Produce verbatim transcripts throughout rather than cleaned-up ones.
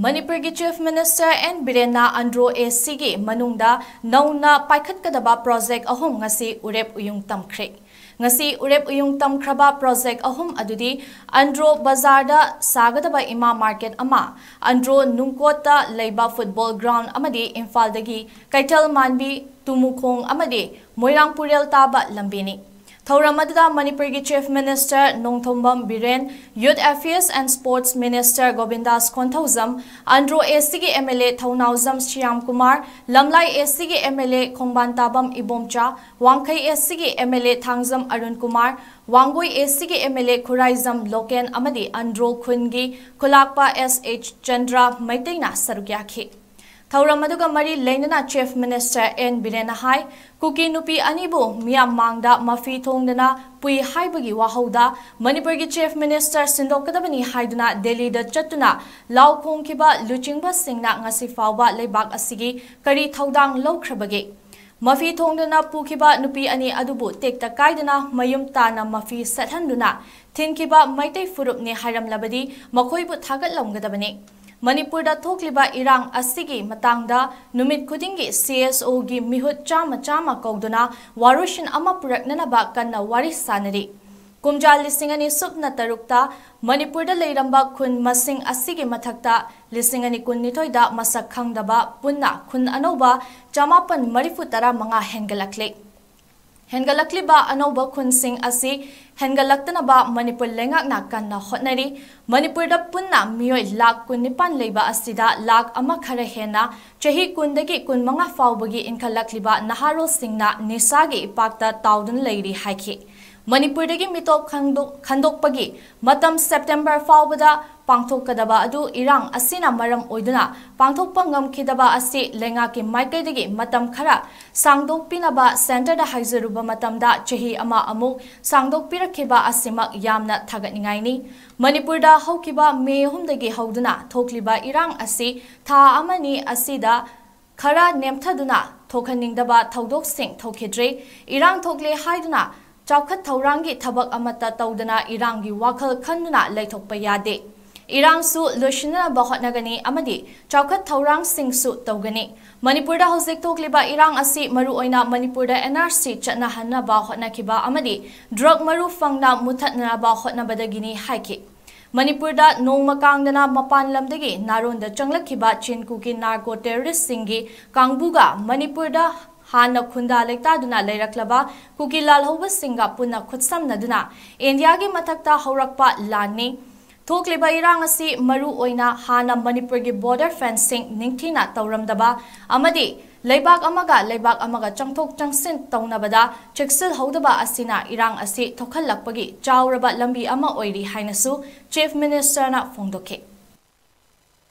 ꯃꯅꯤꯄꯨꯔꯒꯤ Chief Minister and ꯕꯤꯔꯦꯟꯅ Andro A ꯁꯤꯒꯤ ꯃꯅꯨꯡꯗ ꯅꯧꯅ ꯄꯥꯏꯈꯠꯀꯗꯕ ꯄ꯭ꯔꯣꯖꯦꯛ ꯑꯍꯨꯝ ꯉꯁꯤ ꯎꯔꯦꯞ ꯎꯌꯨꯡ ꯇꯝꯈ꯭ꯔꯦ꯫ ꯉꯁꯤ ꯎꯔꯦꯞ ꯎꯌꯨꯡ ꯇꯝꯈ꯭ꯔꯕ ꯄ꯭ꯔꯣꯖꯦꯛ ꯑꯍꯨꯝ ꯑꯗꯨꯗꯤ ꯑꯟꯗ꯭ꯔꯣ ꯕꯖꯥꯔꯗ ꯁꯥꯒꯗꯕ ꯏꯃꯥ ꯃꯥꯔꯀꯦꯠ ꯑꯃ, ꯑꯟꯗ꯭ꯔꯣ ꯅꯨꯡꯀꯣꯠꯇ ꯂꯩꯕ ꯐꯨꯠꯕꯣꯜ ꯒ꯭ꯔꯥꯎꯟ ꯑꯃꯗꯤ ꯏꯝꯐꯥꯜꯗꯒꯤ ꯀꯩꯊꯦꯜ ꯃꯥꯟꯕꯤ ꯇꯨꯃꯨꯈꯣꯡ ꯑꯃꯗꯤ ꯃꯣꯏꯔꯥꯡ ꯄꯨꯔꯦꯜ ꯇꯥꯕ ꯂꯝꯕꯤꯅꯤ꯫ ꯊꯧꯔꯝ ꯑꯗꯨꯗ ꯃꯅꯤꯄꯨꯔꯒꯤ Chief Minister Nongthombam Biren, Youth Affairs and Sports Minister ꯒꯣꯕꯤꯟꯗꯥꯁ Konthoujam, Andro A ꯁꯤꯒꯤ M L A Thounaojam Shyam Kumar, Lamlai A ꯁꯤꯒꯤ M L A ꯈꯣꯡꯕꯥꯟ ꯇꯥꯕꯝ Ibomcha, Wangkhei A ꯁꯤꯒꯤ M L A Thangjam Arun Kumar, Wangoi A ꯁꯤꯒꯤ M L A Khuraijam Loken ꯑꯃꯗꯤ ꯑꯟꯗ꯭ꯔꯣ ꯈꯨꯟꯒꯤ ꯈꯨꯂꯥꯛꯄ ꯑꯦꯁ ꯑꯩꯆ ꯆꯟꯗ꯭ꯔ ꯃꯩꯇꯩꯅ ꯁꯔꯨꯛ ꯌꯥꯈꯤ꯫ ꯊꯧꯔꯝ ꯑꯗꯨꯒ ꯃꯔꯤ ꯂꯩꯅꯅ Chief Minister ꯑꯦꯟ ꯕꯤꯔꯦꯟꯅ ꯍꯥꯏ, ꯀꯨꯀꯤ ꯅꯨꯄꯤ ꯑꯅꯤꯕꯨ ꯃꯤꯌꯥꯝ ꯃꯥꯡꯗ ꯃꯐꯤ ꯊꯣꯡꯗꯅ ꯄꯨꯏ ꯍꯥꯏꯕꯒꯤ ꯋꯥꯍꯧꯗ ꯃꯅꯤꯄꯨꯔꯒꯤ Chief Minister ꯁꯤꯟꯗꯣꯛꯀꯗꯕꯅꯤ ꯍꯥꯏꯗꯨꯅ ꯗꯦꯜꯂꯤꯗ ꯆꯠꯇꯨꯅ ꯂꯥꯎ ꯈꯣꯡꯈꯤꯕ ꯂꯨꯆꯤꯡꯕꯁꯤꯡꯅ ꯉꯁꯤ ꯐꯥꯎꯕ ꯂꯩꯕꯥꯛ ꯑꯁꯤꯒꯤ ꯀꯔꯤ ꯊꯧꯗꯥꯡ ꯂꯧꯈ꯭ꯔꯕꯒꯦ? ꯃꯐꯤ ꯊꯣꯡꯗꯨꯅ ꯄꯨꯈꯤꯕ ꯅꯨꯄꯤ ꯑꯅꯤ ꯑꯗꯨꯕꯨ ꯇꯦꯛꯇ ꯀꯥꯏꯗꯅ ꯃꯌꯨꯝ ꯇꯥꯅ ꯃꯐꯤ ꯁꯦꯠꯍꯟꯗꯨꯅ ꯊꯤꯟꯈꯤꯕ ꯃꯩꯇꯩ ꯐꯨꯔꯨꯞꯅꯤ ꯍꯥꯏꯔꯝꯂꯕꯗꯤ ꯃꯈꯣꯏꯕꯨ ꯊꯥꯒꯠꯂꯝꯒꯗꯕꯅꯤ꯫ ꯃꯅꯤꯄꯨꯔꯗ ꯊꯣꯛꯂꯤꯕ ꯏꯔꯥꯡ ꯑꯁꯤꯒꯤ ꯃꯇꯥꯡꯗ ꯅꯨꯃꯤꯠ ꯈꯨꯗꯤꯡꯒꯤ ꯁꯤ ꯑꯦꯁ ꯑꯣꯒꯤ ꯃꯤꯍꯨꯠ ꯆꯥꯝꯃ ꯆꯥꯝꯃ ꯀꯧꯗꯨꯅ ꯋꯥꯔꯣꯏꯁꯤꯟ ꯑꯃ ꯄꯨꯔꯛꯅꯅꯕ ꯀꯟꯅ ꯋꯥꯔꯤ ꯁꯥꯅꯔꯤ꯫ ꯀꯨꯝꯖꯥ ꯂꯤꯁꯤꯡ ꯑꯅꯤ ꯁꯨꯞꯅ ꯇꯔꯨꯛꯇ ꯃꯅꯤꯄꯨꯔꯗ ꯂꯩꯔꯝꯕ ꯈꯨꯟ ꯃꯁꯤꯡ ꯑꯁꯤꯒꯤ ꯃꯊꯛꯇ ꯂꯤꯁꯤꯡ ꯑꯅꯤ ꯀꯨꯟꯅꯤꯊꯣꯏꯗ ꯃꯁꯛ ꯈꯪꯗꯕ ꯄꯨꯟꯅ ꯈꯨꯟ ꯑꯅꯧꯕ ꯆꯃꯥꯄꯟ ꯃꯔꯤꯐꯨ ꯇꯔꯥ ꯃꯉꯥ ꯍꯦꯟꯒꯠꯂꯛꯂꯤ꯫ ꯍꯦꯟꯒꯠꯂꯛꯂꯤꯕ ꯑꯅꯧꯕ ꯈꯨꯟꯁꯤꯡ ꯑꯁꯤ ꯍꯦꯟꯒꯠꯂꯛꯇꯅꯕ ꯃꯅꯤꯄꯨꯔ ꯂꯩꯉꯥꯛꯅ ꯀꯟꯅ ꯍꯣꯠꯅꯔꯤ꯫ ꯃꯅꯤꯄꯨꯔꯗ ꯄꯨꯟꯅ ꯃꯤꯑꯣꯏ ꯂꯥꯈ ꯀꯨꯟꯅꯤꯄꯥꯟ ꯂꯩꯕ ꯑꯁꯤꯗ ꯂꯥꯈ ꯑꯃ ꯈꯔ ꯍꯦꯟꯅ ꯆꯍꯤ ꯀꯨꯟꯗꯒꯤ ꯀꯨꯟꯃꯉꯥ ꯐꯥꯎꯕꯒꯤ ꯏꯟꯈꯠꯂꯛꯂꯤꯕ ꯅꯍꯥꯔꯣꯜꯁꯤꯡꯅ ꯅꯤꯁꯥꯒꯤ ꯏꯄꯥꯛꯇ ꯇꯥꯎꯗꯨꯅ ꯂꯩꯔꯤ ꯍꯥꯏꯈꯤ꯫ ꯃꯅꯤꯄꯨꯔꯗꯒꯤ ꯃꯤꯇꯣꯞ ꯈꯪꯗꯣꯛ-, ꯈꯟꯗꯣꯛꯄꯒꯤ ꯃꯇꯝ ꯁꯦꯞꯇꯦꯝꯕꯔ ꯐꯥꯎꯕꯗ ꯄꯥꯡꯊꯣꯛꯀꯗꯕ ꯑꯗꯨ ꯏꯔꯥꯡ ꯑꯁꯤꯅ ꯃꯔꯝ ꯑꯣꯏꯗꯨꯅ ꯄꯥꯡꯊꯣꯛꯄ ꯉꯝꯈꯤꯗꯕ ꯑꯁꯤ ꯂꯩꯉꯥꯛꯀꯤ ꯃꯥꯏꯀꯩꯗꯒꯤ ꯃꯇꯝ ꯈꯔ ꯁꯥꯡꯗꯣꯛꯄꯤꯅꯕ ꯁꯦꯟꯇꯔꯗ ꯍꯥꯏꯖꯔꯨꯕ ꯃꯇꯝꯗ ꯆꯍꯤ ꯑꯃ ꯑꯃꯨꯛ ꯁꯥꯡꯗꯣꯛꯄꯤꯔꯛꯈꯤꯕ ꯑꯁꯤꯃꯛ ꯌꯥꯝꯅ ꯊꯥꯒꯠꯅꯤꯡꯉꯥꯏꯅꯤ꯫ ꯃꯅꯤꯄꯨꯔꯗ ꯍꯧꯈꯤꯕ ꯃꯦ ꯑꯍꯨꯝꯗꯒꯤ ꯍꯧꯗꯨꯅ ꯊꯣꯛꯂꯤꯕ ꯏꯔꯥꯡ ꯑꯁꯤ ꯊꯥ ꯑꯃꯅꯤ ꯑꯁꯤꯗ ꯈꯔ ꯅꯦꯝꯊꯗꯨꯅ ꯊꯣꯛꯍꯟꯅꯤꯡꯗꯕ ꯊꯧꯗꯣꯛꯁꯤꯡ ꯊꯣꯛꯈꯤꯗ꯭ꯔꯦ꯫ ꯏꯔꯥꯡ ꯊꯣꯛꯂꯦ ꯍꯥꯏꯗꯨꯅ ꯆꯥꯎꯈꯠ ꯊꯧꯔꯥꯡꯒꯤ ꯊꯕꯛ ꯑꯃꯠꯇ ꯇꯧꯗꯅ ꯏꯔꯥꯡꯒꯤ ꯋꯥꯈꯜ ꯈꯟꯗꯨꯅ ꯂꯩꯊꯣꯛꯄ ꯌꯥꯗꯦ꯫ ꯏꯔꯥꯡꯁꯨ ꯂꯣꯏꯁꯤꯟꯅꯅꯕ ꯍꯣꯠꯅꯒꯅꯤ ꯑꯃꯗꯤ ꯆꯥꯎꯈꯠ ꯊꯧꯔꯥꯡꯁꯤꯡꯁꯨ ꯇꯧꯒꯅꯤ꯫ ꯃꯅꯤꯄꯨꯔꯗ ꯍꯧꯖꯤꯛ ꯊꯣꯛꯂꯤꯕ ꯏꯔꯥꯡ ꯑꯁꯤ ꯃꯔꯨꯑꯣꯏꯅ ꯃꯅꯤꯄꯨꯔꯗ N R C ꯆꯠꯅꯍꯟꯅꯕ ꯍꯣꯠꯅꯈꯤꯕ ꯑꯃꯗꯤ drug ꯃꯔꯨ ꯐꯪꯅ ꯃꯨꯊꯠꯅꯅꯕ ꯍꯣꯠꯅꯕꯗꯒꯤꯅꯤ ꯍꯥꯏꯈꯤ꯫ ꯃꯅꯤꯄꯨꯔꯗ ꯅꯣꯡꯃ ꯀꯥꯡꯗꯅ ꯃꯄꯥꯟ ꯂꯝꯗꯒꯤ ꯅꯥꯔꯣꯟꯗ ꯆꯪꯂꯛꯈꯤꯕ ꯆꯤꯟ ꯀꯨꯀꯤ narco terroristꯁꯤꯡꯒꯤ ꯀꯥꯡꯕꯨꯒ ꯃꯅꯤꯄꯨꯔꯗ ꯍꯥꯟꯅ ꯈꯨꯟꯗꯥ ꯂꯩꯇꯥꯗꯨꯅ ꯂꯩꯔꯛꯂꯕ ꯀꯨꯀꯤ ꯂꯥꯜꯍꯧꯕꯁꯤꯡꯒ ꯄꯨꯟꯅ ꯈꯨꯠꯁꯝꯅꯗꯨꯅ ꯏꯟꯗꯤꯌꯥꯒꯤ ꯃꯊꯛꯇ ꯍꯧꯔꯛꯄ ꯂꯥꯟꯅꯤ꯫ ꯊꯣꯛꯂꯤꯕ ꯏꯔꯥꯡ ꯑꯁꯤ ꯃꯔꯨ ꯑꯣꯏꯅ ꯍꯥꯟꯅ ꯃꯅꯤꯄꯨꯔꯒꯤ border fencing ꯅꯤꯡꯊꯤꯅ ꯇꯧꯔꯝꯗꯕ ꯑꯃꯗꯤ ꯂꯩꯕꯥꯛ ꯑꯃꯒ ꯂꯩꯕꯥꯛ ꯑꯃꯒ ꯆꯪꯊꯣꯛ ꯆꯪꯁꯤꯟ ꯇꯧꯅꯕꯗ ꯆꯦꯛꯁꯤꯜꯍꯧꯗꯕ ꯑꯁꯤꯅ ꯏꯔꯥꯡ ꯑꯁꯤ ꯊꯣꯛꯍꯜꯂꯛꯄꯒꯤ ꯆꯥꯎꯔꯕ ꯂꯝꯕꯤ ꯑꯃ ꯑꯣꯏꯔꯤ ꯍꯥꯏꯅꯁꯨ Chief Ministerꯅ ꯐꯣꯡꯗꯣꯛꯈꯤ꯫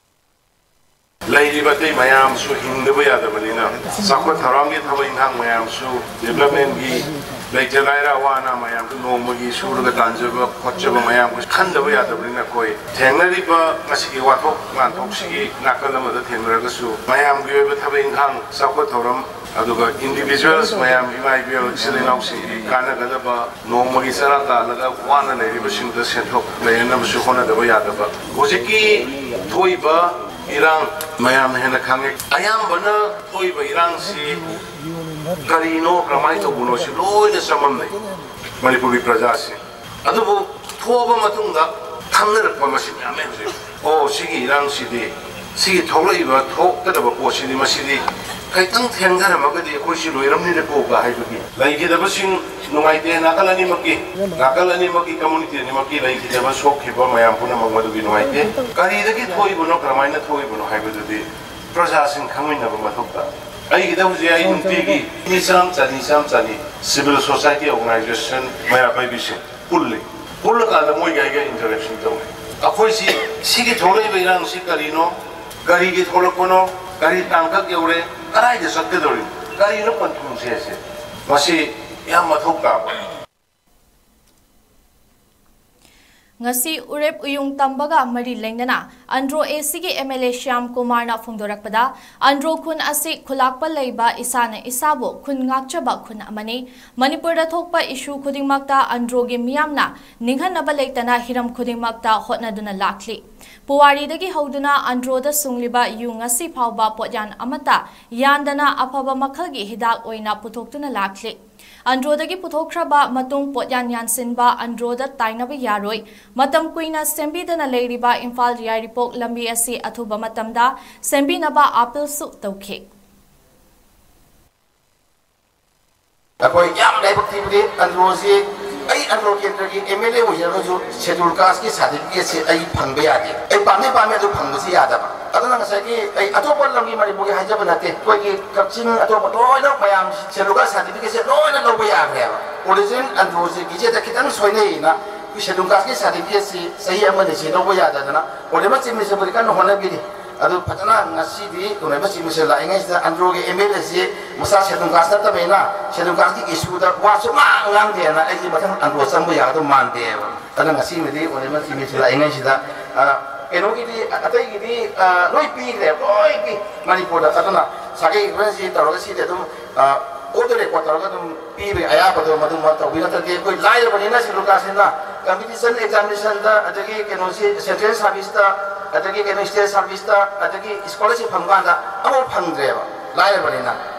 ꯂꯩꯔꯤꯕ ꯑꯇꯩ ꯃꯌꯥꯝꯁꯨ ꯍꯤꯡꯗꯕ ꯌꯥꯗꯕꯅꯤꯅ, ꯆꯥꯎꯈꯠ ꯊꯧꯔꯥꯡꯒꯤ ꯊꯕꯛ ꯏꯪꯈꯥꯡ ꯃꯌꯥꯝꯁꯨ, developmentꯀꯤ ꯂꯩꯇ ꯂꯥꯏꯔ ꯑꯋꯥ ꯑꯅꯥ ꯃꯌꯥꯝꯗꯨ ꯅꯣꯡꯃꯒꯤ ꯁꯨꯔꯒ ꯇꯥꯟꯖꯕ ꯈꯣꯠꯆꯕ ꯃꯌꯥꯝ ꯈꯟꯗꯕ ꯌꯥꯗꯕꯅꯤꯅ, ꯑꯩꯈꯣꯏ ꯊꯦꯡꯅꯔꯤꯕ ꯉꯁꯤꯒꯤ ꯋꯥꯊꯣꯛ ꯂꯥꯟꯊꯣꯛꯁꯤꯒꯤ ꯅꯥꯀꯜ ꯑꯃꯗ ꯊꯦꯡꯅꯔꯒꯁꯨ, ꯃꯌꯥꯝꯒꯤ ꯑꯣꯏꯕ ꯊꯕꯛ ꯏꯪꯈꯥꯡ, ꯆꯥꯎꯈꯠ ꯊꯧꯔꯝ, ꯑꯗꯨꯒ individuals ꯃꯌꯥꯝ, ꯏꯃꯥ ꯏꯕꯦꯜ ꯏꯆꯤꯜ ꯏꯅꯥꯎꯁꯤꯡꯒꯤ ꯀꯥꯟꯅꯒꯗꯕ, ꯅꯣꯡꯃꯒꯤ ꯆꯔꯥ ꯇꯥꯜꯂꯒ ꯋꯥꯅ ꯂꯩꯔꯤꯕꯁꯤꯡꯗ ꯁꯦꯟꯊꯣꯛ ꯂꯩꯍꯟꯅꯕꯁꯨ ꯍꯣꯠꯅꯗꯕ ꯌꯥꯗꯕ꯫ ꯍꯧꯖꯤꯛꯀꯤ ꯊꯣꯛꯏꯕ ꯏꯔꯥꯡ ꯃꯌꯥꯝꯅ ꯍꯦꯟꯅ ꯈꯪꯉꯦ꯫ ꯑꯌꯥꯝꯕꯅ ꯊꯣꯛꯏꯕ ꯏꯔꯥꯡꯁꯤ ꯀꯔꯤꯅꯣ, ꯀꯔꯝꯍꯥꯏꯅ ꯇꯧꯕꯅꯣ, ꯁꯤ ꯂꯣꯏꯅ ꯆꯃꯝꯅꯩ ꯃꯅꯤꯄꯨꯔꯒꯤ ꯄ꯭ꯔꯖꯥꯁꯤꯡ꯫ ꯑꯗꯨꯕꯨ ꯊꯣꯛꯑꯕ ꯃꯇꯨꯡꯗ ꯈꯪꯅꯔꯛꯄ ꯃꯁꯤꯡ ꯌꯥꯝꯃꯦ ꯍꯧꯖꯤꯛ꯫ ꯑꯣ, ꯁꯤꯒꯤ ꯏꯔꯥꯡꯁꯤꯗꯤ, ꯁꯤꯒꯤ ꯊꯣꯛꯂꯛꯏꯕ ꯊꯣꯛꯀꯗꯕ ꯄꯣꯠꯁꯤꯗꯤ, ꯃꯁꯤꯗꯤ ꯈꯤꯇꯪ ꯊꯦꯡꯊꯔꯝꯃꯒꯗꯤ ꯑꯩꯈꯣꯏꯁꯤ ꯂꯣꯏꯔꯝꯅꯤꯗꯀꯣꯒ ꯍꯥꯏꯕꯒꯤ ꯂꯩꯈꯤꯗꯕꯁꯤꯡ ꯅꯨꯡꯉꯥꯏꯇꯦ꯫ ꯅꯥꯀꯜ ꯑꯅꯤꯃꯛꯀꯤ, ꯅꯥꯀꯜ ꯑꯅꯤꯃꯛꯀꯤ community ꯑꯅꯤꯃꯛꯀꯤ ꯂꯩꯈꯤꯗꯕ, ꯁꯣꯛꯈꯤꯕ ꯃꯌꯥꯝ ꯄꯨꯝꯅꯃꯛ ꯃꯗꯨꯒꯤ ꯅꯨꯡꯉꯥꯏꯇꯦ꯫ ꯀꯔꯤꯗꯒꯤ ꯊꯣꯛꯏꯕꯅꯣ, ꯀꯔꯝꯍꯥꯏꯅ ꯊꯣꯛꯏꯕꯅꯣ ꯍꯥꯏꯕꯗꯨꯗꯤ ꯄ꯭ꯔꯖꯥꯁꯤꯡ ꯈꯪꯃꯤꯟꯅꯕ ꯃꯊꯧ ꯇꯥꯏ꯫ ꯑꯩꯒꯤꯗ ꯍꯧꯖꯤꯛ ꯑꯩ ꯅꯨꯡꯇꯤꯒꯤ ꯃꯤ ꯆꯥꯝ, ꯆꯅꯤ, ꯆꯥꯝ, ꯆꯅꯤ civil society organization ꯃꯩꯔꯥ ꯄꯥꯏꯕꯤꯁꯤꯡ ꯄꯨꯜꯂꯤ꯫ ꯄꯨꯜꯂꯀꯥꯟꯗ ꯃꯣꯏꯒ ꯑꯩꯒ interaction ꯇꯧꯏ꯫ ꯑꯩꯈꯣꯏꯁꯤ ꯁꯤꯒꯤ ꯊꯣꯛꯂꯛꯏꯕ ꯏꯔꯥꯡꯁꯤ ꯀꯔꯤꯅꯣ, ꯀꯔꯤꯒꯤ ꯊꯣꯛꯂꯛꯄꯅꯣ, ꯀꯔꯤ ꯇꯥꯡꯀꯛ ꯌꯧꯔꯦ, ꯀꯗꯥꯏꯗ ꯆꯠꯀꯗꯧꯔꯤ, ꯀꯔꯤꯅꯣ ꯄꯟꯊꯨꯡꯁꯦ ꯍꯥꯏꯁꯦ, ꯃꯁꯤ ꯌꯥꯝ ꯃꯊꯧ ꯇꯥꯕ꯫ ꯉꯁꯤ ꯎꯔꯦꯞ ꯎꯌꯨꯡ ꯇꯝꯕꯒ ꯃꯔꯤ ꯂꯩꯅꯅ ꯑꯟꯗ꯭ꯔꯣ ꯑꯦꯁꯤꯒꯤ ꯑꯦꯝ ꯑꯦꯜ ꯑꯦ ꯁ꯭ꯌꯥꯝ ꯀꯨꯃꯥꯔꯅ ꯐꯣꯡꯗꯣꯔꯛꯄꯗ, ꯑꯟꯗ꯭ꯔꯣ ꯈꯨꯟ ꯑꯁꯤ ꯈꯨꯂꯥꯛꯄ ꯂꯩꯕ ꯏꯁꯥꯅ ꯏꯁꯥꯕꯨ ꯈꯨꯟ ꯉꯥꯛꯆꯕ ꯈꯨꯟ ꯑꯃꯅꯤ꯫ ꯃꯅꯤꯄꯨꯔꯗ ꯊꯣꯛꯄ ꯏꯁꯨ ꯈꯨꯗꯤꯡꯃꯛꯇ ꯑꯟꯗ꯭ꯔꯣꯒꯤ ꯃꯤꯌꯥꯝꯅ ꯅꯤꯡꯍꯟꯅꯕ ꯂꯩꯇꯅ ꯍꯤꯔꯝ ꯈꯨꯗꯤꯡꯃꯛꯇ ꯍꯣꯠꯅꯗꯨꯅ ꯂꯥꯛꯂꯤ꯫ ꯄꯨꯋꯥꯔꯤꯗꯒꯤ ꯍꯧꯗꯨꯅ ꯑꯟꯗ꯭ꯔꯣꯗ ꯁꯨꯡꯂꯤꯕ ꯌꯨ ꯉꯁꯤ ꯐꯥꯎꯕ ꯄꯣꯠꯌꯥꯟ ꯑꯃꯠꯇ ꯌꯥꯟꯗꯅ ꯑꯐꯕ ꯃꯈꯜꯒꯤ ꯍꯤꯗꯥꯛ ꯑꯣꯏꯅ ꯄꯨꯊꯣꯛꯇꯨꯅ ꯂꯥꯛꯂꯤ꯫ ꯑꯟꯗ꯭ꯔꯣꯗꯒꯤ ꯄꯨꯊꯣꯛꯈ꯭ꯔꯕ ꯃꯇꯨꯡ ꯄꯣꯠꯌꯥꯟ ꯌꯥꯟꯁꯤꯟꯕ ꯑꯟꯗ꯭ꯔꯣꯗ ꯇꯥꯏꯅꯕ ꯌꯥꯔꯣꯏ꯫ ꯃꯇꯝ ꯀꯨꯏꯅ ꯁꯦꯝꯕꯤꯗꯅ ꯂꯩꯔꯤꯕ ꯏꯝꯐꯥꯜ ꯌꯥꯏꯔꯤꯄꯣꯛ ꯂꯝꯕꯤ ꯑꯁꯤ ꯑꯊꯨꯕ ꯃꯇꯝꯗ ꯁꯦꯝꯕꯤꯅꯕ ꯑꯥꯄꯤꯜꯁꯨ ꯇꯧꯈꯤ꯫ ꯑꯩꯈꯣꯏ ꯌꯥꯝ ꯂꯥꯏꯕꯛ ꯊꯤꯕꯗꯤ ꯑꯟꯗ꯭ꯔꯣꯁꯤ, ꯑꯩ ꯑꯟꯗ꯭ꯔꯣ ꯀꯦꯟꯗ꯭ꯔꯒꯤ ꯑꯦꯝ ꯑꯦꯜ ꯑꯦ ꯑꯣꯏꯖꯔꯒꯁꯨ ꯁꯦꯗꯨꯜ ꯀꯥꯁꯀꯤ ꯁꯥꯔꯇꯤꯐꯤꯀꯦꯠꯁꯤ ꯑꯩ ꯐꯪꯕ ꯌꯥꯗꯦ꯫ ꯑꯩ ꯄꯥꯝꯗꯤ ꯄꯥꯝꯃꯦ, ꯑꯗꯨ ꯐꯪꯕꯁꯤ ꯌꯥꯗꯕ꯫ ꯑꯗꯨꯅ ꯉꯁꯥꯏꯒꯤ ꯑꯩ ꯑꯇꯣꯞꯄ ꯂꯝꯒꯤ ꯃꯅꯤꯄꯨꯔꯒꯤ ꯍꯥꯏꯖꯕ ꯅꯠꯇꯦ, ꯑꯩꯈꯣꯏꯒꯤ ꯀꯛꯆꯤꯡ ꯑꯇꯣꯞꯄ ꯂꯣꯏꯅ ꯃꯌꯥꯝ ꯁꯦꯗꯨꯜ ꯀꯥꯁ ꯁꯥꯔꯇꯤꯐꯤꯀꯦꯠꯁꯦ ꯂꯣꯏꯅ ꯂꯧꯕ ꯌꯥꯈ꯭ꯔꯦꯕ꯫ ꯑꯣꯔꯤꯖꯤꯟ ꯑꯟꯗ꯭ꯔꯣꯁꯦ ꯒꯤꯖꯦꯠꯇ ꯈꯤꯇꯪ ꯁꯣꯏꯅꯩꯅ ꯑꯩꯈꯣꯏ ꯁꯦꯗꯨꯜ ꯀꯥꯁꯀꯤ ꯁꯥꯔꯇꯤꯐꯤꯀꯦꯠꯁꯤ ꯆꯍꯤ ꯑꯃꯅꯤꯁꯤ ꯂꯧꯕ ꯌꯥꯗꯗꯅ ꯑꯣꯔꯤꯃ ꯆꯤꯞ ꯃꯤꯅꯤꯁꯇꯔꯕꯨꯗꯤ ꯀꯟꯅ ꯍꯣꯠꯅꯕꯤꯔꯤ꯫ ꯑꯗꯨ ꯐꯖꯅ ꯉꯁꯤꯗꯤ ꯇꯣꯅꯥꯏꯕ ꯆꯤꯞ ꯃꯤꯅꯤꯁꯇꯔ ꯂꯥꯛꯏꯉꯩꯁꯤꯗ ꯑꯟꯗ꯭ꯔꯣꯒꯤ ꯑꯦꯝ ꯑꯦꯜ ꯑꯦꯁꯤ ꯃꯁꯥ ꯁꯦꯗꯨꯜ ꯀꯥꯁ ꯅꯠꯇꯕꯅꯤꯅ ꯁꯦꯗꯨꯜ ꯀꯥꯁꯀꯤ ꯏꯁꯨꯗ ꯋꯥ ꯁꯨꯡꯉꯥꯡ ꯉꯥꯡꯗꯦꯅ ꯑꯩꯁꯤ ꯃꯊꯪ ꯑꯟꯗ꯭ꯔꯣ ꯆꯪꯕ ꯌꯥꯒꯗꯧ ꯃꯥꯟꯗꯦꯕ꯫ ꯑꯗꯨꯅ ꯉꯁꯤꯃꯗꯤ ꯑꯣꯅꯦꯕ ꯆꯤꯃꯤꯁꯨ ꯂꯥꯛꯏꯉꯩꯁꯤꯗ, ꯑ, ꯀꯩꯅꯣꯒꯤꯗꯤ, ꯑ, ꯑꯇꯩꯒꯤꯗꯤ, ꯑ, ꯂꯣꯏ ꯄꯤꯈ꯭ꯔꯦ, ꯂꯣꯏ ꯄꯤ ꯃꯅꯤꯄꯨꯔꯗ꯫ ꯑꯗꯨꯅ ꯉꯁꯥꯏꯒꯤ ꯍꯣꯔꯦꯟꯁꯤ ꯇꯧꯔꯒ ꯁꯤꯗꯤ ꯑꯗꯨꯝ, ꯑ, ꯑꯣꯐ ꯗ ꯔꯦꯀꯣꯔꯗ ꯇꯧꯔꯒ ꯑꯗꯨꯝ ꯄꯤꯕꯒꯤ ꯑꯌꯥꯕꯗꯣ ꯃꯗꯨꯃ ꯇꯧꯕꯤ꯫ ꯅꯠꯇ꯭ꯔꯗꯤ ꯑꯩꯈꯣꯏ ꯂꯥꯏꯔꯕꯅꯤꯅ ꯁꯦꯗꯨꯜ ꯀꯥꯁꯁꯤꯅ ꯀꯝꯄꯤꯇꯤꯁꯟ ꯑꯦꯛꯖꯥꯃꯤꯅꯦꯁꯟꯗ, ꯑꯗꯒꯤ ꯀꯩꯅꯣꯁꯤ ꯁꯦꯟꯇ꯭ꯔꯦꯜ ꯁꯥꯔꯚꯤꯁꯇ, ꯑꯗꯒꯤ ꯀꯩꯅꯣ ꯁ꯭ꯇꯦꯠ ꯁꯥꯔꯚꯤꯁꯇ, ꯑꯗꯒꯤ ꯁ꯭ꯀꯣꯂꯔꯁꯤꯞ ꯐꯪꯕ ꯀꯥꯟꯗ ꯑꯃꯐꯥꯎ ꯐꯪꯗ꯭ꯔꯦꯕ, ꯂꯥꯏꯔꯕꯅꯤꯅ꯫